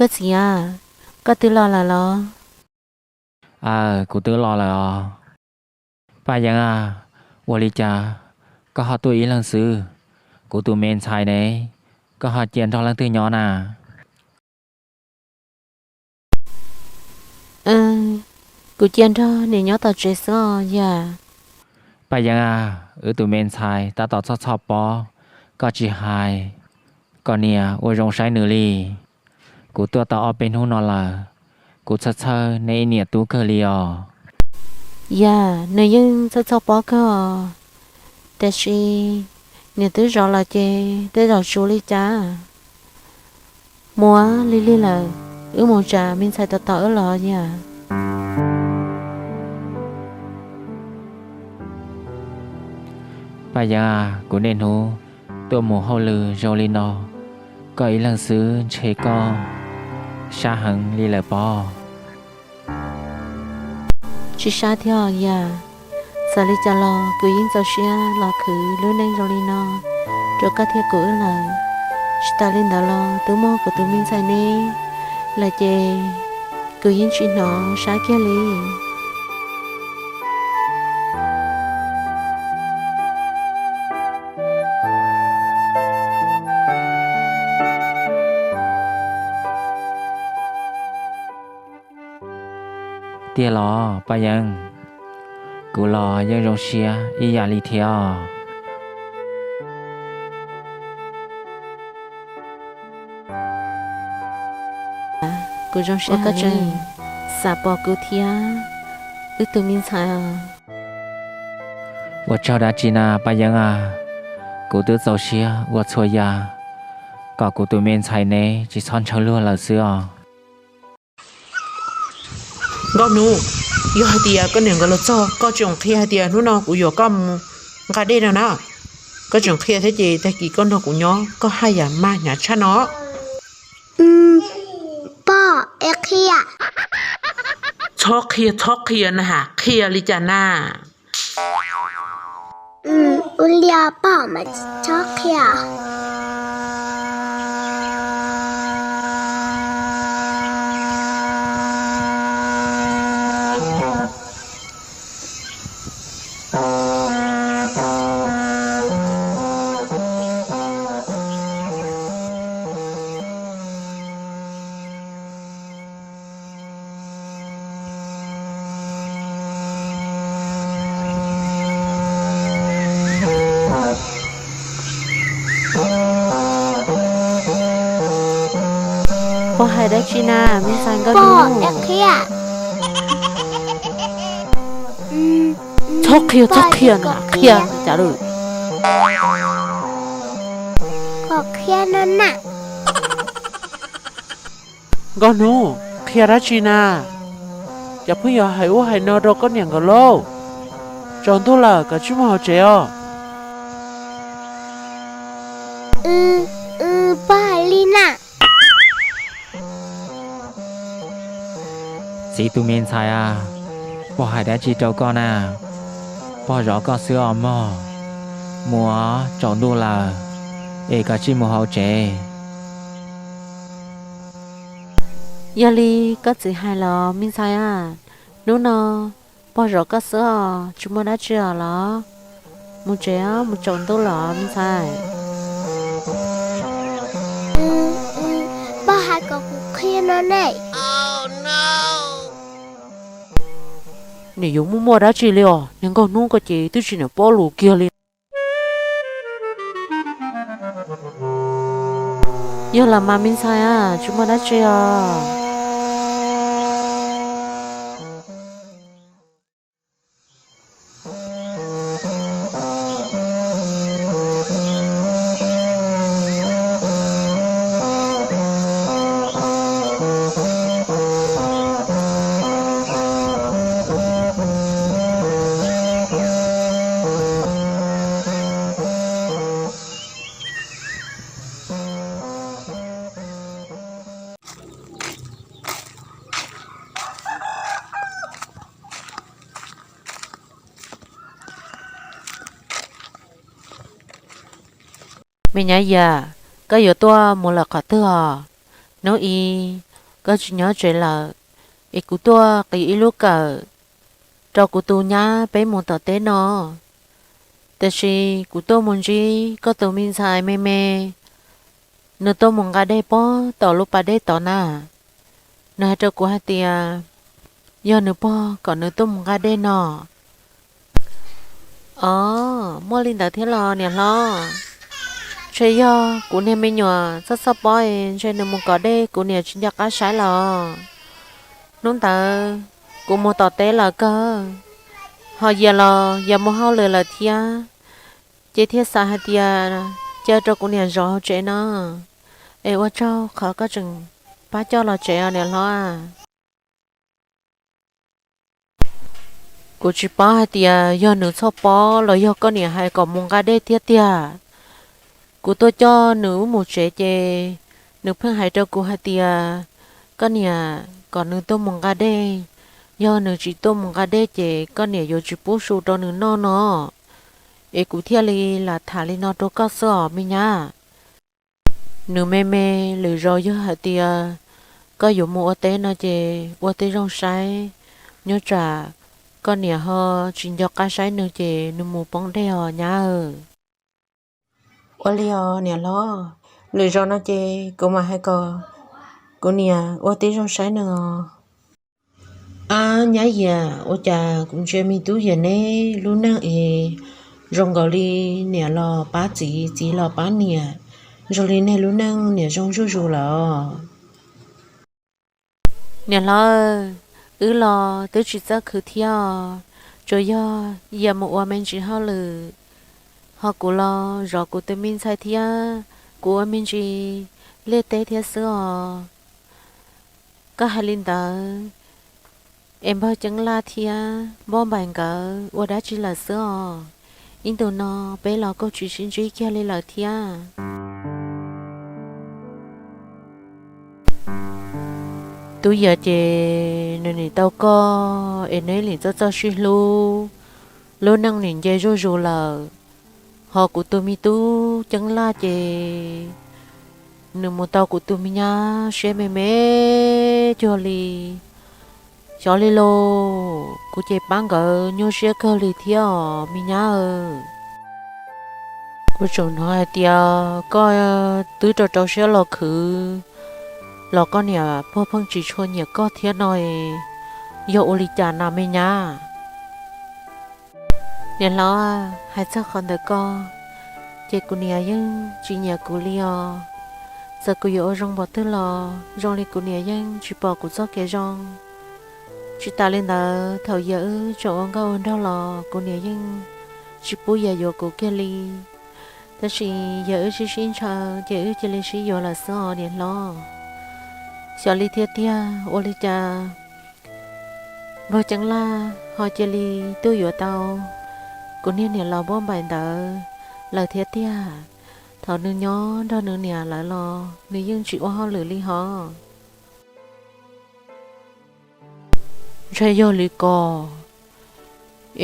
Koj txiv a, koj twb los lawm los? Aw, kuv twb los lawm os. Paj Yeeb a, ua li cas koj ho tuaj ib leeg xwb? Kuv tus me ntxhais ne, koj ho cia nrog leej twg nyob na? Kuv cia nrog niam nyob tom tsev xwb os yawm. Paj Yeeb a, wb tus me ntxhais tab tom txhob txhoj pob, koj tsis hais kom niam ua zoo saib nws li. Kuv tuaj tau ob peb hnub no lawm, kuv txhawj txhawj neb ib niam tub kawg li os. Yawm, nws yeej txhawj txhoj pob kawg os, tiam sis niam twb zov lawm ces tej zaum tsis ua li cas. Mus lig lig lawm, wb mus tsam me ntxhais tos tos wb los yawm. Paj Yeeb a, kuv niaj hnub tuaj mus hauj lwm zoo li no, koj ib leeg xwb ntshe koj sab heev li lawm pob. Tsis sab thiab yawm, txawm li cas los kuv yeej txaus siab los khwv lub neej zoo li no rau koj thiab kuv wb lawm. Tsis tas li ntawd los twb muaj kuv tus me ntxhais neb lawm ces kuv yeej tsis hnov sab kiag li. Tiag los Paj Yeeb? Kuv los yeej zoo siab ib yam li thiab os. Kuv zoo siab koj tseem xav pom kuv thiab wb tus me ntxhais. Ua tsaug dab tsi na Paj Yeeb a, kuv twb txaus siab ua txhua yam kom kuv tus me ntxhais neb tsis txhob ntshaw luag lawm xwb os. Nkauj Hnub, yog hais tias koj niam nkawd los txog koj tseem qhia hais tias hnub no kuv yuam koj mus nqa dej no na, koj tseem qhia thiab ces tag kis koj nrog kuv nyob koj haj yam maj hnyav tshaj no. Pog, es qhia. Txhob qhia, txhob qhia na has, qhia li cas na? Ua li pog mas txhob qhia. Puas hais dab tsi na me ntxhais Nkauj Hnub? Txhob qhia, txhob qhia na, qhia cas lawm? Kom qhia no na. Nkauj Hnub, qhia dab tsi na? Cas pheej yuav hais ub hais no rau koj niam nkawd lauj? Tsaus ntuj lawm, koj tsij mus hauv tsev os. Pog hais li na. Txiv tus me ntxhais a, pog hais dab tsi rau koj na? Pog zov koj xwb os mog. Mus, tsaus ntuj lawm, es koj tsij mus hauv tsev. Yog li koj txiv hais los me ntxhais a, hnub no pog zov koj xwb os, tsis muaj dab tsi os los. Mus tsev, mus tsaus ntuj lawm me ntxhais. Pog hais kom kuv qhia no ne. Nim yuav muaj muaj dab tsi li os, niag Nkauj Hnub ko ces twb tsis niam paub lus kiag li. Yog los mas me ntxhais a, tsis muaj dab tsi os. Me nyab Yaj, koj yuav tuaj mus lawm qhov twg os? Hnub ib koj tsis nyob tsev lawm, es kuv tuaj qiv ib lub kawm rau kuv tus nyab peb mus tom teb no. Tiam sis kuv tuaj mus ntsib koj tus me ntxhais me me, nws tuaj mus nqa dej pog tom lub pas dej tod na. Nws hais rau kuv hais tias yog nws pog kom nws tuaj mus nqa dej no. Os, muaj li ntawd thiab los niam hlob? Ntshe yog kuv niag me nyuam txhob txhob pob es ntshe nws mus kov dej kuv niam tsis nco qab saib los. Hnub ntawd kuv mus tom teb lawm kawg, ho Yias los Yias mus hauj lwm lawm thiab, ces thiaj xav hais tias cia rau kuv niam zov hauv tsev no. Es ua tsaug qhov koj tseem pab coj los tsev os niam hlob. Kuv tsis paub hais tias yog nws txhob pob los yog koj niam hais kom mus nqa dej thiab tiag. Kuv tuaj coj nws wb mus tsev ces nws pheej hais rau kuv hais tias koj niam kom nws tuaj mus nqa dej, yog nws tsis tuaj mus nqa dej ces koj niam yuav tsis pub su rau nws noj no. Es kuv thiaj li lam tham li no rau koj xwb os me nyab. Nws me me, lwm zaus yog hais tias koj yuav mus ua teb no ces ua tib zoo saib, nyob tsam koj niam ho tsis nco qab saib nws ces nws mus poob dej os nyab. Ua li os niam hlob, lwm zaus no ces kuv mam hais kom kuv niam ua tib zoo saib nws os. Ab nyab Yias, ua cas kuv ntsia me tub Yias neb lub neej es zoo nkaus li niam los pab txiv, txiv los pab niam, zoo li nej lub neej niam zoo zuj zus lawm. Niam hlob, wb los twb tsis txawj khwv thiab os, tsuas yog Yias mus ua me ntsis hauj lwm, ho kuv los zov kuv tus me ntxhais thiab kuv ua me ntsis liaj teb thiab xwb os. Koj hais li ntawd es npawg Ceeb Laj thiab Npauj Npaim nkawd ua dab tsi lawm xwb os? Ib ntus no peb los kuj tsis sib ntsib kiag li lawm thiab. Tub Yias ces nws nim tau koj es neb nim txawj txawj sib hlub, lub neej nim nce zuj zus lawm. Ho kuv tus me tub Ceeb Laj ces nws mus tau kuv tus me nyab siab me me cuag li. Xyov li lauj, kuv ces pab nkawd nyuaj siab kawg li thiab os me nyab. Kuv tseem hnov hais tias koj twb rau rau siab los khwv los koj niam pog pheej tsis tshua nyiam koj thiab no, yog ua li cas na me nyab? Niam hlob, hais txog qhov ntawd ko ces kuv niam yeej tsis nyiam kuv li os. Txawm kuv yuav ua zoo npaum twg los zoo li kuv niam yeej tsis pom kuv txoj kev zoo. Tsis tas li ntawd thaum yawg wb tseem ua nkauj ua nraug los kuv niam yeej tsis pub yawg yuav kuv kiag li. Tab sis yawg wb sib sib ntshaw ces wb cia li sib yuav lawm xwb os niam hlob. Xyov li thiab tiag, ua li cas npawg Ceeb Laj ho cia li tuaj yuav tau kuv niag niam laus Npauj Npaim ntawd lawm thiab tiag. Thaum nws nyob nrog nws niam lawv los nws yeej tsis ua hauj lwm li hos. Ntshe yog li ko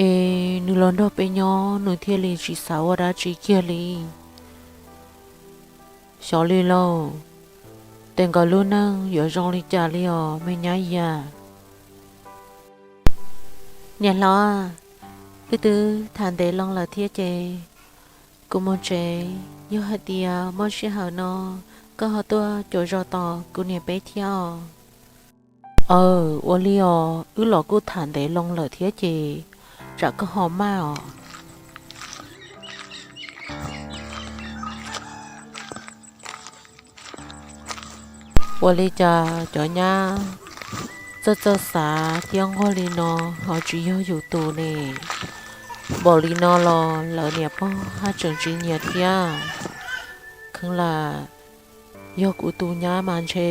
es nws los nrog peb nyob nws thiaj li tsis xav ua dab tsi kiag li. Xyov li lauj, tes nkawd lub neej yuav zoo li cas li os me nyab Yias. Niam hlob, wb twb tham ntev loo lawm thiab ces kuv mus tsev, yog hais tias muaj sij hawm no koj ho tuaj cuav zos tos kuv niam peb thiab os. Aw, ua li os, wb los kuj tham ntev loo lawm thiab ces tsam koj ho maj os. Ua li cas cov nyab txawj txawj xav thiab nquag li no ho tsis yog yus tus ne? Npaum li no los lawv niam pog haj tseem tsis nyiam thiab. Kheev lam yog kuv tus nyab mas ntshe